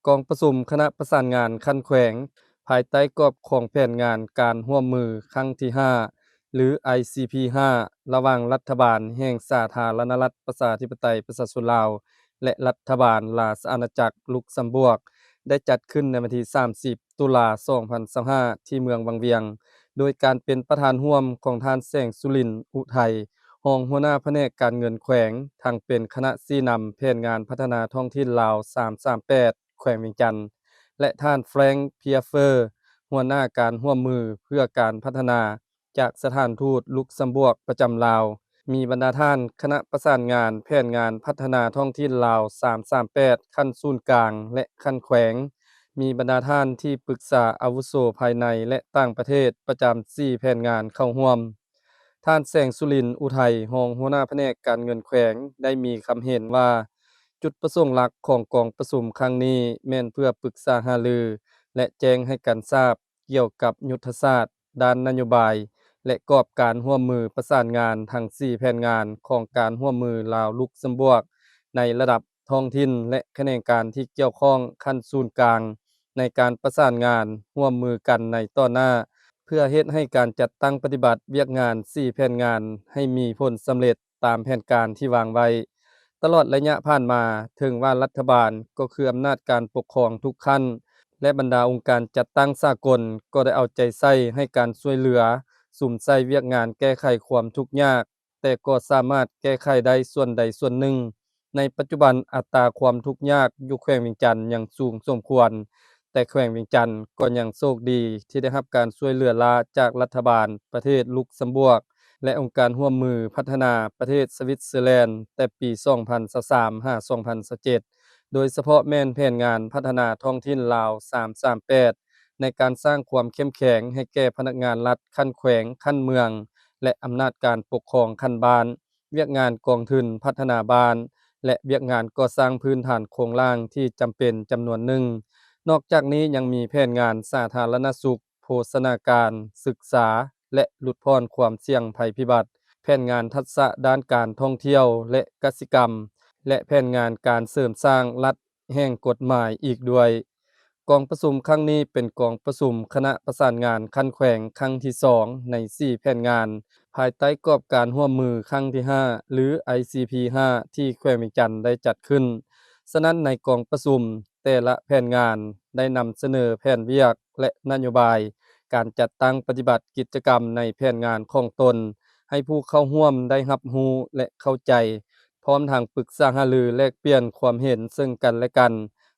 ກອງປະຊຸມຄະນະປະສານງານຂັ້ນແຂວງ ພາຍໃຕ້ກອບຂອງແຜນງານການຮ່ວມມືຄັ້ງທີຫ້າ ຫຼື ໄອຊີພີຫ້າ ລະຫວ່າງລັດຖະບານແຫ່ງສາທາລະນະລັດປະຊາທິປະໄຕປະຊາຊົນລາວ ແລະ ລັດຖະບານລາຊະອານາຈັກລຸກຊຳບວກ ໄດ້ຈັດຂຶ້ນໃນວັນທີສາມສິບ ຕຸລາ ສອງພັນຊາວຫ້າ ທີ່ເມືອງວັງວຽງ ໂດຍການເປັນປະທານຮ່ວມຂອງທ່ານ ແສງສຸລິນ ອຸໄທ ຮອງຫົວໜ້າພະແນກການເງິນແຂວງ, ທັງເປັນຄະນະຊີ້ນຳແຜນງານພັດທະນາທ້ອງຖິ່ນລາວ ສາມສາມແປດ ແຂວງວຽງຈັນ ແລະ ທ່ານ Frank Piefer ຫົວໜ້າການຮ່ວມມືເພື່ອການພັດທະນາ ຈາກສະຖານທູດລຸກຊຳບວກປະຈຳລາວ, ມີບັນດາທ່ານຄະນະປະສານງານແຜນງານພັດທະນາທ້ອງຖິ່ນລາວ ສາມສາມແປດ ຂັ້ນສູນກາງ ແລະ ຂັ້ນແຂວງ, ມີບັນດາທ່ານທີ່ປຶກສາອາວຸໂສພາຍໃນ ແລະ ຕ່າງປະເທດປະຈຳສີ່ແຜນງານເຂົ້າຮ່ວມ. ທ່ານ ແສງສຸລິນ ອຸໄທ ຮອງຫົວໜ້າພະແນກການເງິນແຂວງ ໄດ້ມີຄຳເຫັນວ່າ ຈຸດປະສົງຫຼັກຂອງກອງປະຊຸມຄັ້ງນີ້ແມ່ນເພື່ອປຶກສາຫາລື ແລະ ແຈ້ງໃຫ້ກັນຊາບ ກ່ຽວກັບຍຸດທະສາດດ້ານນະໂຍບາຍ ແລະ ກອບການຮ່ວມມືປະສານງານທັງສີ່ແຜນງານຂອງການຮ່ວມມືລາວ-ລຸກຊຳບວກ ໃນລະດັບທ້ອງຖິ່ນ ແລະ ຂະແໜງການທີ່ກ່ຽວຂ້ອງຂັ້ນສູນກາງ ໃນການປະສານງານຮ່ວມມືກັນໃນຕໍ່ໜ້າ ເພື່ອເຮັດໃຫ້ການຈັດຕັ້ງປະຕິບັດວຽກງານສີ່ແຜນງານໃຫ້ມີຜົນສຳເລັດ ຕາມແຜນການທີ່ວາງໄວ້. ຕະຫຼອດໄລຍະຜ່ານມາ, ເຖິງວ່າລັດຖະບານກໍຄືອຳນາດການປົກຄອງທຸກຂັ້ນ ແລະ ບັນດາອົງການຈັດຕັ້ງສາກົນກໍໄດ້ເອົາໃຈໃສ່ໃຫ້ການຊ່ວຍເຫຼືອ ສຸມໃສ່ວຽກງານແກ້ໄຂຄວາມທຸກຍາກ, ແຕ່ກໍສາມາດແກ້ໄຂໄດ້ສ່ວນໃດສ່ວນໜຶ່ງ. ໃນປັດຈຸບັນ, ອັດຕາຄວາມທຸກຍາກຢູ່ແຂວງວຽງຈັນຍັງສູງສົມຄວນ, ແຕ່ແຂວງວຽງຈັນກໍຍັງໂຊກດີທີ່ໄດ້ຮັບການຊ່ວຍເຫຼືອລ້າຈາກລັດຖະບານປະເທດລຸກຊຳບວກ ແລະ ອົງການຮ່ວມມືພັດທະນາປະເທດສະວິດເຊີແລນ ແຕ່ປີສອງພັນຊາວສາມ ຫາ ສອງພັນຊາວເຈັດ ໂດຍສະເພາະແມ່ນແຜນງານພັດທະນາທ້ອງຖິ່ນລາວ ສາມສາມແປດ ໃນການສ້າງຄວາມເຂັ້ມແຂງໃຫ້ແກ່ພະນັກງານລັດຂັ້ນແຂວງ, ຂັ້ນເມືອງ ແລະ ອຳນາດການປົກຄອງຂັ້ນບ້ານ, ວຽກງານກອງທຶນພັດທະນາບ້ານ ແລະ ວຽກງານກໍ່ສ້າງພື້ນຖານໂຄງລ່າງທີ່ຈຳເປັນຈຳນວນໜຶ່ງ. ນອກຈາກນີ້ຍັງມີແຜນງານສາທາລະນະສຸກ, ໂພຊະນາການ, ສຶກສາ ແລະ ຫຼຸດຜ່ອນຄວາມສ່ຽງໄພພິບັດ, ແຜນງານທັກສະດ້ານການທ່ອງທ່ຽວ ແລະ ກະສິກຳ ແລະ ແຜນງານການເສີມສ້າງລັດແຫ່ງກົດໝາຍອີກດ້ວຍ. ກອງປະຊຸມຄັ້ງນີ້ເປັນກອງປະຊຸມຄະນະປະສານງານຂັ້ນແຂວງຄັ້ງທີສອງໃນສີ່ແຜນງານ ພາຍໃຕ້ກອບການຮ່ວມມືຄັ້ງທີຫ້າ ຫຼື ໄອຊີພີຫ້າ ທີ່ແຂວງວຽງຈັນໄດ້ຈັດຂຶ້ນ. ສະນັ້ນໃນກອງປະຊຸມ ແຕ່ລະແຜນງານໄດ້ນຳສະເໜີແຜນວຽກ ແລະ ນະໂຍບາຍການຈັດຕັ້ງປະຕິບັດກິດຈະກຳໃນແຜນງານຂອງຕົນ ໃຫ້ຜູ້ເຂົ້າຮ່ວມໄດ້ຮັບຮູ້ ແລະ ເຂົ້າໃຈ, ພ້ອມທັງປຶກສາຫາລືແລກປ່ຽນຄວາມເຫັນເຊິ່ງກັນແລະກັນ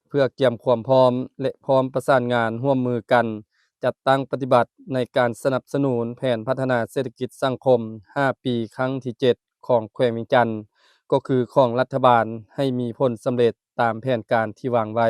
ເພື່ອກຽມຄວາມພ້ອມ ແລະ ພ້ອມປະສານງານຮ່ວມມືກັນ ຈັດຕັ້ງປະຕິບັດໃນການສະໜັບສະໜູນແຜນພັດທະນາເສດຖະກິດສັງຄົມຫ້າປີຄັ້ງທີເຈັດຂອງແຂວງວຽງຈັນ ກໍຄືຂອງລັດຖະບານ ໃຫ້ມີຜົນສຳເລັດຕາມແຜນການທີ່ວາງໄວ້.